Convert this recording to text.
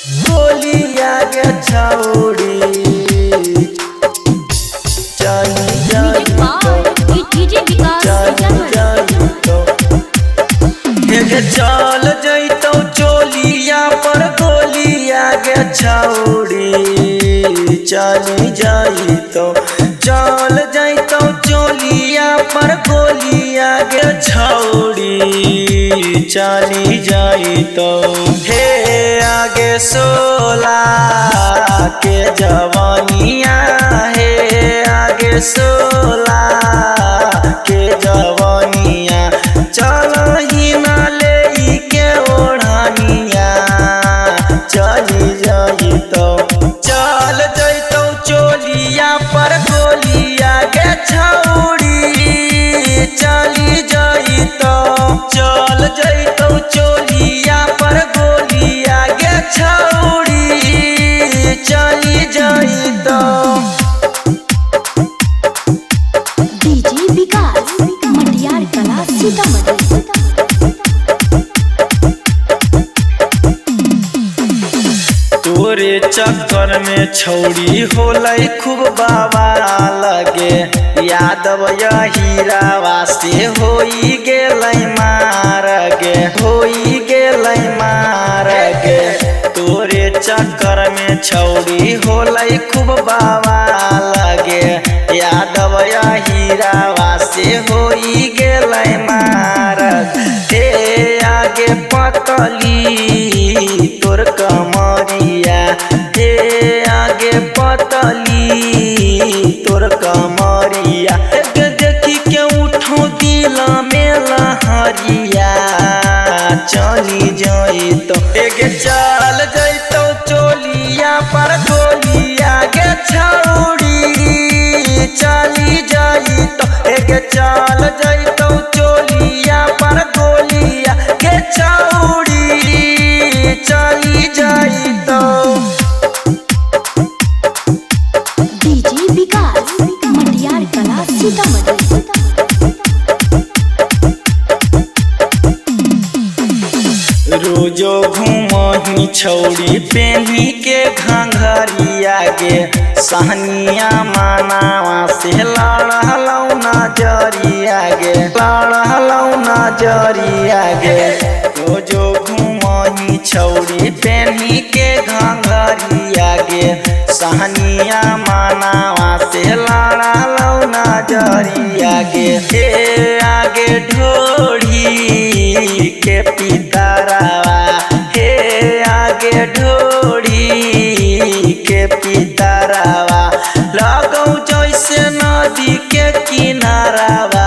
गोलिया गे छौड़ी चली म्यूजिक जाई बाय डीजे विकास चली सीतामढ़ी। जाई तो हे चल जैतौ चोलिया पर गोलिया गे छौड़ी चली जाई तो चल जैतौ चोलिया पर गोलिया गे छौड़ी चली जाई तो हे आगे सोला के जवानिया हे आगे सोला के जवानिया चल ही ना ले के ओढ़निया चली जाई तो चल जैतौ चोलिया पर गोलिया गे छौड़ी चली जाई तो चल जैतौ चोलिया पर गोलिया गे छौड़ी चली जाई तो। डीजे विकास मटियार कला सीतामढ़ी। तोरे चक्कर में छौड़ी होलै खूब बाबा लगे यादव हीरावा से होई गेलै मार गे होई गेलै मार गे। तोरे चक्कर में छौड़ी होलै खूब बाबा लगे यादव हीरावा से होई गेलै मार हे आगे पतली तोर कमरिया हे आगे पतली तोर कमरिया एक देखी के उठो दिल में लहरिया चली जाई तो एक चल जैतौ चोलिया पर गोलिया गे छौड़ी चली जाई तो एक चल जैतौ चोलिया पर गोलिया गे छौड़ी चली जाई तो। डीजे विकास मटियार कला सीतामढ़ी। रोजो घूमही छौड़ी पेन्ही के घाघरिया गे सहनिया मानावा से लड़लौ नजरिया गे लड़लौ नजरिया गे। रोजो घूमही छौड़ी पेन्ही के घाघरिया गे सहनिया मानावा से लड़लौ नजरिया गे हे आगे ढोढ़ी के पितरवा हे आगे ढोढ़ी के पितरवा लगौ जैसे नदी के किनारावा